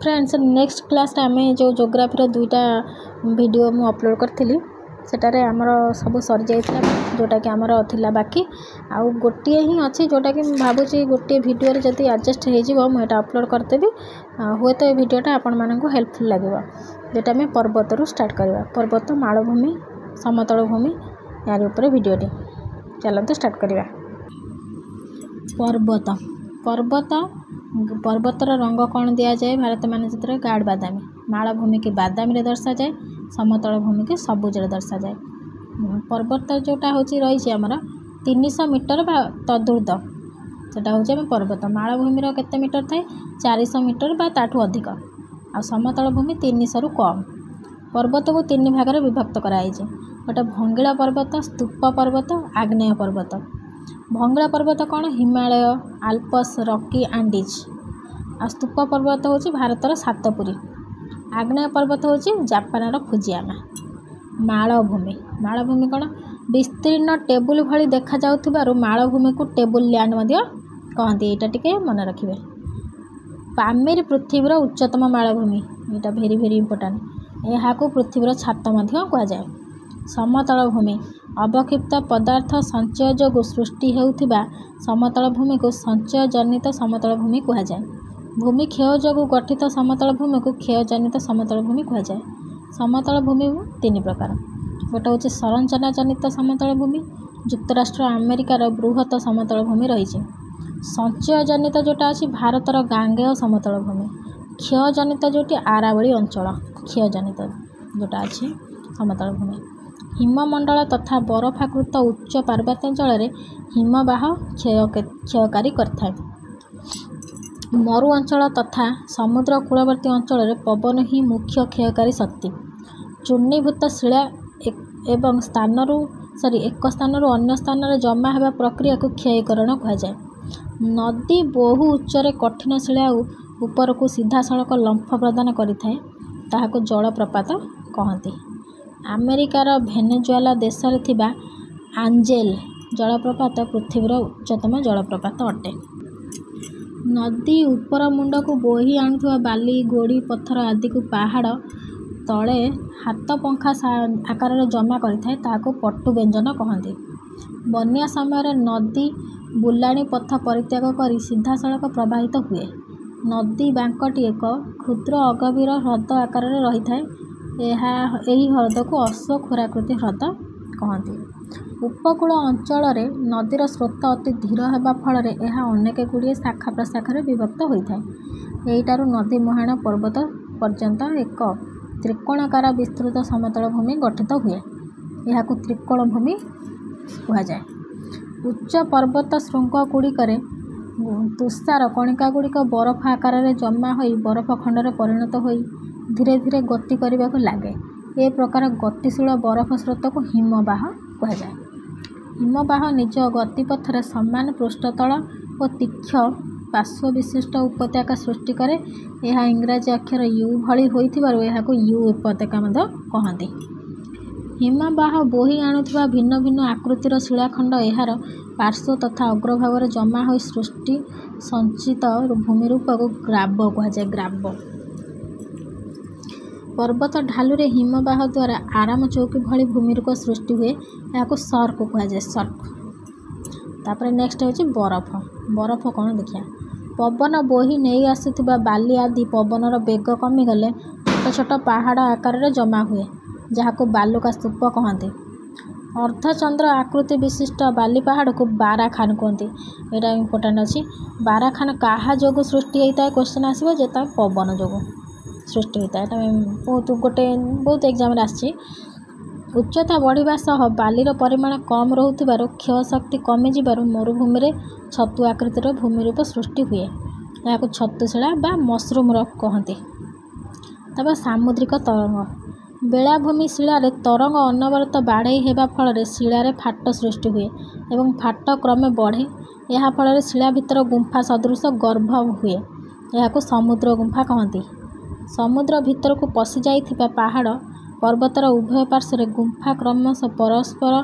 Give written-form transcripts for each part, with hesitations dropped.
Friends, next କ୍ଲାସ୍ରେ ଆମେ ଯେଉଁ ଜୋଗ୍ରାଫିର ଦୁଇଟା ଭିଡ଼ିଓ ମୁଁ ଅପଲୋଡ଼ କରିଥିଲି, ସେଟାରେ ଆମର ସବୁ ସରିଯାଇଥିଲା ଯେଉଁଟାକି ଆମର ଥିଲା ବାକି। ଆଉ ଗୋଟିଏ ହିଁ ଅଛି, ଯେଉଁଟାକି ମୁଁ ଭାବୁଛି ଗୋଟିଏ ଭିଡ଼ିଓରେ ଯଦି ଆଡ଼ଜଷ୍ଟ ହେଇଯିବ, ମୁଁ ଏଇଟା ଅପଲୋଡ଼ କରିଦେବି। ହୁଏତ ଏ ଭିଡ଼ିଓଟା ଆପଣମାନଙ୍କୁ ହେଲ୍ପଫୁଲ୍ ଲାଗିବ, ଯେଉଁଟା ଆମେ ପର୍ବତରୁ ଷ୍ଟାର୍ଟ କରିବା। ପର୍ବତ, ମାଳଭୂମି, ସମତଳ ଭୂମି, ଏହାରି ଉପରେ ଭିଡ଼ିଓଟି। ଚାଲନ୍ତୁ ଷ୍ଟାର୍ଟ କରିବା। ପର୍ବତ। ପର୍ବତର ରଙ୍ଗ କ'ଣ ଦିଆଯାଏ ଭାରତ ମାନଚିତ୍ରରେ? ଗାଢ଼ ବାଦାମୀ। ମାଳଭୂମିକି ବାଦାମୀରେ ଦର୍ଶାଯାଏ, ସମତଳ ଭୂମିକି ସବୁଜରେ ଦର୍ଶାଯାଏ। ପର୍ବତ ଯେଉଁଟା ହେଉଛି ରହିଛି ଆମର 300 ମିଟର ବା ତଦୁର୍ଦ୍ଧ, ସେଟା ହେଉଛି ଆମ ପର୍ବତ। ମାଳଭୂମିର କେତେ ମିଟର ଥାଏ? 400 ମିଟର ବା ତାଠୁ ଅଧିକ, ଆଉ ସମତଳ ଭୂମି 300ରୁ କମ୍। ପର୍ବତକୁ ତିନି ଭାଗରେ ବିଭକ୍ତ କରାଯାଇଛି। ଗୋଟେ ଭଙ୍ଗିଳ ପର୍ବତ, ସ୍ତୂପ ପର୍ବତ, ଆଗ୍ନେୟ ପର୍ବତ। ଭଙ୍ଗିଳ ପର୍ବତ କ'ଣ? Himalaya, Alps, Rocky, Andes. ଆଉ ସ୍ତୂପ ପର୍ବତ ହେଉଛି ଭାରତର ସାତପୁରୀ। ଆଗ୍ନେୟ ପର୍ବତ ହେଉଛି ଜାପାନର ଫୁଜିୟାମା। ମାଳଭୂମି। ମାଳଭୂମି କ'ଣ? ବିସ୍ତୀର୍ଣ୍ଣ ଟେବୁଲ ଭଳି ଦେଖାଯାଉଥିବାରୁ ମାଳଭୂମିକୁ ଟେବୁଲ ଲ୍ୟାଣ୍ଡ ମଧ୍ୟ କହନ୍ତି। ଏଇଟା ଟିକେ ମନେ ରଖିବେ। ପାମିର ପୃଥିବୀର ଉଚ୍ଚତମ ମାଳଭୂମି। ଏଇଟା ଭେରି ଭେରି ଇମ୍ପୋର୍ଟାଣ୍ଟ। ଏହାକୁ ପୃଥିବୀର ଛାତ ମଧ୍ୟ କୁହାଯାଏ। ସମତଳ ଭୂମି। ଅବକ୍ଷିପ୍ତ ପଦାର୍ଥ ସଞ୍ଚୟ ଯୋଗୁଁ ସୃଷ୍ଟି ହେଉଥିବା ସମତଳ ଭୂମିକୁ ସଞ୍ଚୟ ଜନିତ ସମତଳ ଭୂମି କୁହାଯାଏ। ଭୂମି କ୍ଷୟ ଯୋଗୁଁ ଗଠିତ ସମତଳ ଭୂମିକୁ କ୍ଷୟଜନିତ ସମତଳ ଭୂମି କୁହାଯାଏ। ସମତଳ ଭୂମି ତିନି ପ୍ରକାର। ଗୋଟେ ହେଉଛି ସଂରଚନା ଜନିତ ସମତଳ ଭୂମି। ଯୁକ୍ତରାଷ୍ଟ୍ର ଆମେରିକାର ବୃହତ ସମତଳ ଭୂମି ରହିଛି। ସଞ୍ଚୟ ଜନିତ ଯେଉଁଟା ଅଛି, ଭାରତର ଗାଙ୍ଗେୟ ସମତଳ ଭୂମି। କ୍ଷୟଜନିତ ଯେଉଁଟି ଆରାବଳୀ ଅଞ୍ଚଳ, କ୍ଷୟଜନିତ ଯେଉଁଟା ଅଛି ସମତଳ ଭୂମି। ହିମମଣ୍ଡଳ ତଥା ବରଫାକୃତ ଉଚ୍ଚ ପାର୍ବତ୍ୟାଞ୍ଚଳରେ ହିମବାହ କ୍ଷୟକାରୀ କରିଥାଏ। ମରୁ ଅଞ୍ଚଳ ତଥା ସମୁଦ୍ର କୂଳବର୍ତ୍ତୀ ଅଞ୍ଚଳରେ ପବନ ହିଁ ମୁଖ୍ୟ କ୍ଷୟକାରୀ ଶକ୍ତି। ଚୂର୍ଣ୍ଣୀଭୂତ ଶିଳା ଏବଂ ସ୍ଥାନରୁ ସରି ଏକ ସ୍ଥାନରୁ ଅନ୍ୟ ସ୍ଥାନରେ ଜମା ହେବା ପ୍ରକ୍ରିୟାକୁ କ୍ଷୟୀକରଣ କୁହାଯାଏ। ନଦୀ ବହୁ ଉଚ୍ଚରେ କଠିନ ଶିଳା ଉପରକୁ ସିଧାସଳଖ ଲମ୍ଫ ପ୍ରଦାନ କରିଥାଏ, ତାହାକୁ ଜଳପ୍ରପାତ କହନ୍ତି। ଆମେରିକାର ଭେନେଜୁଏଲା ଦେଶରେ ଥିବା ଆଞ୍ଜେଲ ଜଳପ୍ରପାତ ପୃଥିବୀର ଉଚ୍ଚତମ ଜଳପ୍ରପାତ ଅଟେ। ନଦୀ ଉପର ମୁଣ୍ଡକୁ ବୋହି ଆଣୁଥିବା ବାଲି, ଗୋଡ଼ି, ପଥର ଆଦିକୁ ପାହାଡ଼ ତଳେ ହାତ ପଙ୍ଖା ଆକାରରେ ଜମା କରିଥାଏ, ତାହାକୁ ପଟୁ ବ୍ୟଞ୍ଜନ କହନ୍ତି। ବନ୍ୟା ସମୟରେ ନଦୀ ବୁଲାଣି ପଥ ପରିତ୍ୟାଗ କରି ସିଧାସଳଖ ପ୍ରବାହିତ ହୁଏ। ନଦୀ ବାଙ୍କଟି ଏକ କ୍ଷୁଦ୍ର ଅଗଭୀର ହ୍ରଦ ଆକାରରେ ରହିଥାଏ। ଏହି ହ୍ରଦକୁ ଅଶ୍ୱକ୍ଷୁରାକୃତି ହ୍ରଦ କହନ୍ତି। ଉପକୂଳ ଅଞ୍ଚଳରେ ନଦୀର ସ୍ରୋତ ଅତି ଧୀର ହେବା ଫଳରେ ଏହା ଅନେକ ଗୁଡ଼ିଏ ଶାଖା ପ୍ରଶାଖାରେ ବିଭକ୍ତ ହୋଇଥାଏ। ଏହିଠାରୁ ନଦୀ ମୁହାଣ ପର୍ବତ ପର୍ଯ୍ୟନ୍ତ ଏକ ତ୍ରିକୋଣାକାର ବିସ୍ତୃତ ସମତଳ ଭୂମି ଗଠିତ ହୁଏ। ଏହାକୁ ତ୍ରିକୋଣ ଭୂମି କୁହାଯାଏ। ଉଚ୍ଚ ପର୍ବତ ଶୃଙ୍ଗଗୁଡ଼ିକରେ ତୁଷାର କଣିକାଗୁଡ଼ିକ ବରଫ ଆକାରରେ ଜମା ହୋଇ ବରଫ ଖଣ୍ଡରେ ପରିଣତ ହୋଇ ଧୀରେ ଧୀରେ ଗତି କରିବାକୁ ଲାଗେ। ଏ ପ୍ରକାର ଗତିଶୀଳ ବରଫ ସ୍ରୋତକୁ ହିମବାହ କୁହାଯାଏ। ହିମବାହ ନିଜ ଗତିପଥରେ ସମାନ ପୃଷ୍ଠତଳ ଓ ତୀକ୍ଷ୍ଣ ପାର୍ଶ୍ୱ ବିଶିଷ୍ଟ ଉପତ୍ୟକା ସୃଷ୍ଟି କରେ। ଏହା ଇଂରାଜୀ ଅକ୍ଷର you ଭଳି ହୋଇଥିବାରୁ ଏହାକୁ you ଉପତ୍ୟକା ମଧ୍ୟ କହନ୍ତି। ହିମବାହ ବୋହି ଆଣୁଥିବା ଭିନ୍ନ ଭିନ୍ନ ଆକୃତିର ଶିଳାଖଣ୍ଡ ଏହାର ପାର୍ଶ୍ୱ ତଥା ଅଗ୍ରଭାଗରେ ଜମା ହୋଇ ସୃଷ୍ଟି ସଞ୍ଚିତ ଭୂମିରୂପକୁ ଗ୍ରାବ କୁହାଯାଏ। ଗ୍ରାବ। ପର୍ବତ ଢାଲୁରେ ହିମବାହ ଦ୍ୱାରା ଆରାମ ଚୌକି ଭଳି ଭୂମିରୂପ ସୃଷ୍ଟି ହୁଏ। ଏହାକୁ ସର୍କ କୁହାଯାଏ। ସର୍କ। ତାପରେ ନେକ୍ସଟ ହେଉଛି ବରଫ। ବରଫ କ'ଣ ଦେଖିବା। ପବନ ବୋହି ନେଇ ଆସୁଥିବା ବାଲି ଆଦି ପବନର ବେଗ କମିଗଲେ ଛୋଟ ଛୋଟ ପାହାଡ଼ ଆକାରରେ ଜମା ହୁଏ, ଯାହାକୁ ବାଲୁକା ସ୍ତୂପ କହନ୍ତି। ଅର୍ଦ୍ଧଚନ୍ଦ୍ର ଆକୃତି ବିଶିଷ୍ଟ ବାଲି ପାହାଡ଼କୁ ବାରାଖାନ କୁହନ୍ତି। ଏଇଟା ଇମ୍ପୋର୍ଟାଣ୍ଟ ଅଛି। ବାରାଖାନ କାହା ଯୋଗୁଁ ସୃଷ୍ଟି ହେଇଥାଏ, କ୍ୱେଶ୍ଚନ୍ ଆସିବ ଯେ ତା ପବନ ଯୋଗୁଁ ସୃଷ୍ଟି ହୋଇଥାଏ। ଏଇଟା ବହୁତ ଗୋଟେ ବହୁତ ଏକ୍ଜାମରେ ଆସିଛି। ଉଚ୍ଚତା ବଢ଼ିବା ସହ ବାଲିର ପରିମାଣ କମ୍ ରହୁଥିବାରୁ କ୍ଷୟ ଶକ୍ତି କମିଯିବାରୁ ମରୁଭୂମିରେ ଛତୁ ଆକୃତିର ଭୂମିରୂପ ସୃଷ୍ଟି ହୁଏ। ଏହାକୁ ଛତୁଶିଳା ବା ମସରୁମ୍ ରକ୍ କହନ୍ତି। ତାପରେ ସାମୁଦ୍ରିକ ତରଙ୍ଗ। ବେଳାଭୂମି ଶିଳାରେ ତରଙ୍ଗ ଅନବରତ ବାଡ଼େଇ ହେବା ଫଳରେ ଶିଳାରେ ଫାଟ ସୃଷ୍ଟି ହୁଏ ଏବଂ ଫାଟ କ୍ରମେ ବଢ଼େ। ଏହା ଫଳରେ ଶିଳା ଭିତର ଗୁମ୍ଫା ସଦୃଶ ଗର୍ଭ ହୁଏ। ଏହାକୁ ସମୁଦ୍ର ଗୁମ୍ଫା କହନ୍ତି। ସମୁଦ୍ର ଭିତରକୁ ପଶିଯାଇଥିବା ପାହାଡ଼ ପର୍ବତର ଉଭୟ ପାର୍ଶ୍ୱରେ ଗୁମ୍ଫା କ୍ରମଶଃ ପରସ୍ପର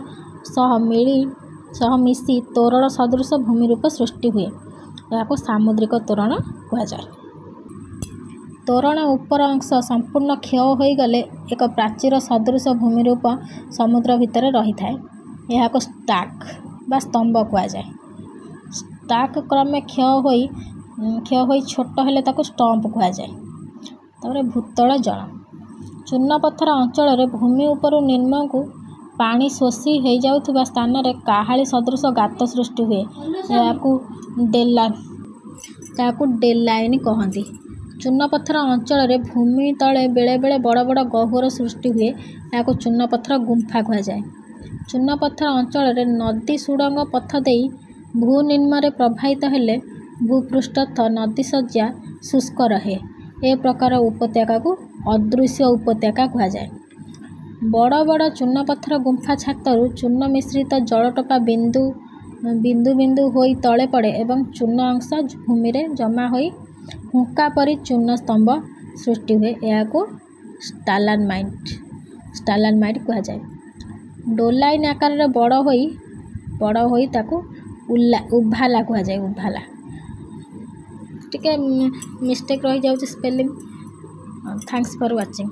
ସହ ମିଶି ତୋରଣ ସଦୃଶ ଭୂମିରୂପ ସୃଷ୍ଟି ହୁଏ। ଏହାକୁ ସାମୁଦ୍ରିକ ତୋରଣ କୁହାଯାଏ। ତୋରଣ ଉପର ଅଂଶ ସମ୍ପୂର୍ଣ୍ଣ କ୍ଷୟ ହୋଇଗଲେ ଏକ ପ୍ରାଚୀର ସଦୃଶ ଭୂମିରୂପ ସମୁଦ୍ର ଭିତରେ ରହିଥାଏ। ଏହାକୁ ଷ୍ଟାକ୍ ବା ସ୍ତମ୍ଭ କୁହାଯାଏ। ଷ୍ଟାକ୍ କ୍ରମେ କ୍ଷୟ ହୋଇ ଛୋଟ ହେଲେ ତାକୁ ଷ୍ଟମ୍ପ କୁହାଯାଏ। ତାପରେ ଭୂତଳ ଜଳ। ଚୂନପଥର ଅଞ୍ଚଳରେ ଭୂମି ଉପରୁ ନିମ୍ନକୁ ପାଣି ଶୋଷି ହେଇଯାଉଥିବା ସ୍ଥାନରେ କାହାଳୀ ସଦୃଶ ଗାତ ସୃଷ୍ଟି ହୁଏ। ଏହାକୁ ଡେଲା ତାହାକୁ ଡେଲାଇନ୍ କହନ୍ତି। ଚୂନପଥର ଅଞ୍ଚଳରେ ଭୂମି ତଳେ ବେଳେବେଳେ ବଡ଼ ବଡ଼ ଗହ୍ୱର ସୃଷ୍ଟି ହୁଏ। ଏହାକୁ ଚୂନପଥର ଗୁମ୍ଫା କୁହାଯାଏ। ଚୂନପଥର ଅଞ୍ଚଳରେ ନଦୀ ସୁଡ଼ଙ୍ଗ ପଥ ଦେଇ ଭୂନିମ୍ନରେ ପ୍ରବାହିତ ହେଲେ ଭୂପୃଷ୍ଠସ୍ଥ ନଦୀଶଯ୍ୟା ଶୁଷ୍କ ରହେ। ଏ ପ୍ରକାର ଉପତ୍ୟକାକୁ ଅଦୃଶ୍ୟ ଉପତ୍ୟକା କୁହାଯାଏ। ବଡ଼ ବଡ଼ ଚୂନପଥର ଗୁମ୍ଫା ଛାତରୁ ଚୂନ ମିଶ୍ରିତ ଜଳଟୋପା ବିନ୍ଦୁ ବିନ୍ଦୁ ବିନ୍ଦୁ ହୋଇ ତଳେ ପଡ଼େ ଏବଂ ଚୂନ ଅଂଶ ଭୂମିରେ ଜମା ହୋଇ ହୁଙ୍କା ପରି ଚୂନ ସ୍ତମ୍ଭ ସୃଷ୍ଟି ହୁଏ। ଏହାକୁ ଷ୍ଟାଲାଗ୍ମାଇଟ୍ କୁହାଯାଏ। ଡୋଲାଇନ୍ ଆକାରରେ ବଡ଼ ହୋଇ ତାକୁ ଉଭାଲା କୁହାଯାଏ। ଉଭାଲା ଟିକେ ମିଷ୍ଟେକ୍ ରହିଯାଉଛି spelling. Thanks for watching.